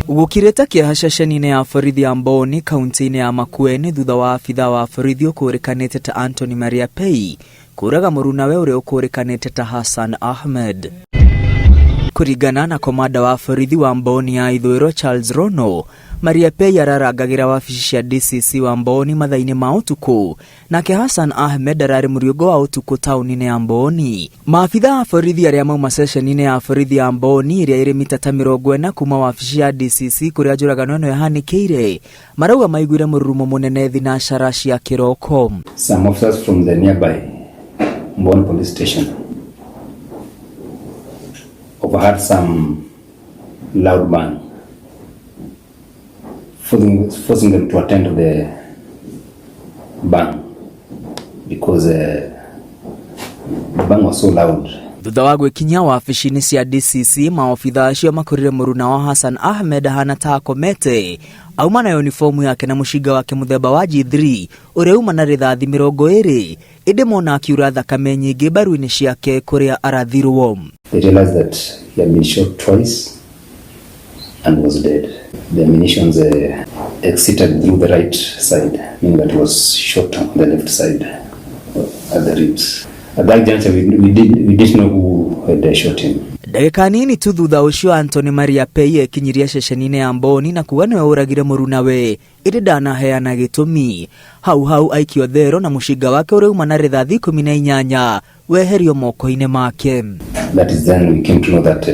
Gũkirĩte kĩeha ceceni-inĩ ya borithi ya Mbooni kaunti-inĩ ya Makueni thutha wa abithaa wa borithi ũkũrĩkanĩte ta Anthony Maria Pei kũraga mũrunawe ũrĩa ũkũrĩkanĩte ta Hassan Ahmed. Kũringana na komanda wa borithi wa Mbooni ya ithũĩro Charles Rono, Maria Pei ararangagĩra wabici cia DCC wa Mbooni mathaa-inĩ ma ũtukũ. Nake Hassan Ahmed ararĩ mũriũngo wa ũtukũ taũni-inĩ ya Mbooni. Maabitha a borithi arĩa mauma ceceni-inĩ ya borithi ya Mbooni ĩrĩa ĩrĩ mita ta 40 kuma wabici ya DCC kũrĩa njũragano ĩno ĩhanĩkĩire, marauga maiguire mũrurumo mũnene thinacara cia kĩroko. Some officers from the nearby Mbooni police station overheard some loud bang, forcing them to attend to the bang because the bang was so loud. Thutha wa gwĩkinyia wabici-inĩ cia DCC, maobitha acio makorire mũruna wa Hassan Ahmed ahana ta akomete, auma na uniformu yake na mũcinga wake mũthemba wa G3 ũrĩa uma na rithathi 20, ĩndĩ mona akiura thakame nyingĩ mbaru-inĩ ciake kũrĩa arathirwo. They realized that he had been shot twice and was dead. The ammunition exited through the right side, meaning that he was shot on the left side at the ribs. At that juncture, we didn't know who had shot him. Ndagĩka nini tu thutha ũcio Anthony Maria Pei ekinyirie ceceni-inĩ ya Mbooni na kuga nĩwe ũragire mũrunawe, ĩndĩ ndanaheana gĩtũmi. Hau hau aikio thero na mũcinga wake ũrĩa uma na rithathi 18 weherio moko-inĩ make. That is then we came to know that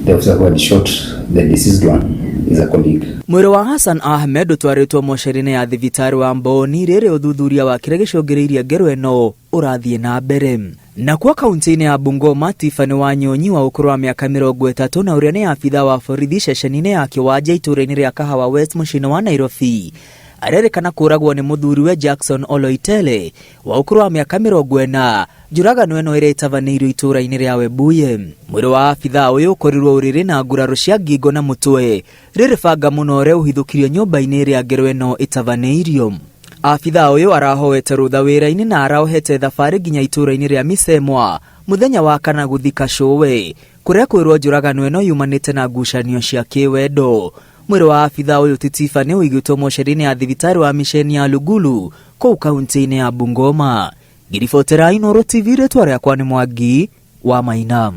the officer who had shot the deceased one is a colleague. Mwĩrĩ wa Hassan Ahmed ũtwarĩtwo mocarĩ-inĩ ya thibitarĩ wa Mbooni rĩrĩ ũthuthuria wa kĩrĩa gĩcũngĩrĩirie ngero ĩno ũrathiĩ na mbere. Nakuo kaunti-inĩ ya Bungoma, Tiffany Wanyonyi wa ũkũrũ wa mĩaka 30 na ũrĩa nĩ abitha wa borithi ceceni-inĩ ya Kĩwanja itũũra-inĩ rĩa Kahawa West mũciĩ-inĩ wa Nairobi arerĩkana kũragwo nĩ mũthuriwe Jackson Oloitele wa ũkũrũ wa mĩaka 40. Njũragano ĩno ĩrĩa ĩtabanĩirio itũũra-inĩ rĩa Webuye. Mwĩrĩ wa abitha ũyũ ũkorirwo ũrĩrĩ na nguraro cia ngingo na mũtwe rĩrĩ banga mũno ũrĩa ũhithũkirio nyũmba-inĩ ĩrĩa ngero ĩno ĩtabanĩirio. Abitha ũyũ arahoete rũtha wĩra-inĩ na araohete thabarĩ nginya itũũra-inĩ rĩa Misemwa mũthenya wa kana gũthika cũwe kũrĩa kwĩrwo njũragano ĩno yumanĩte na ngucanio cia kĩwendo. Mwĩrĩ wa abitha ũyũ ti Tiffany ũigĩtwo mocarĩ-inĩ ya thibitarĩ wa misheni ya Lugulu kũu kaunti-inĩ ya Bungoma. Ngiribotera Inooro TV, rĩtwa rĩakwa nĩ Mwangi wa Maina.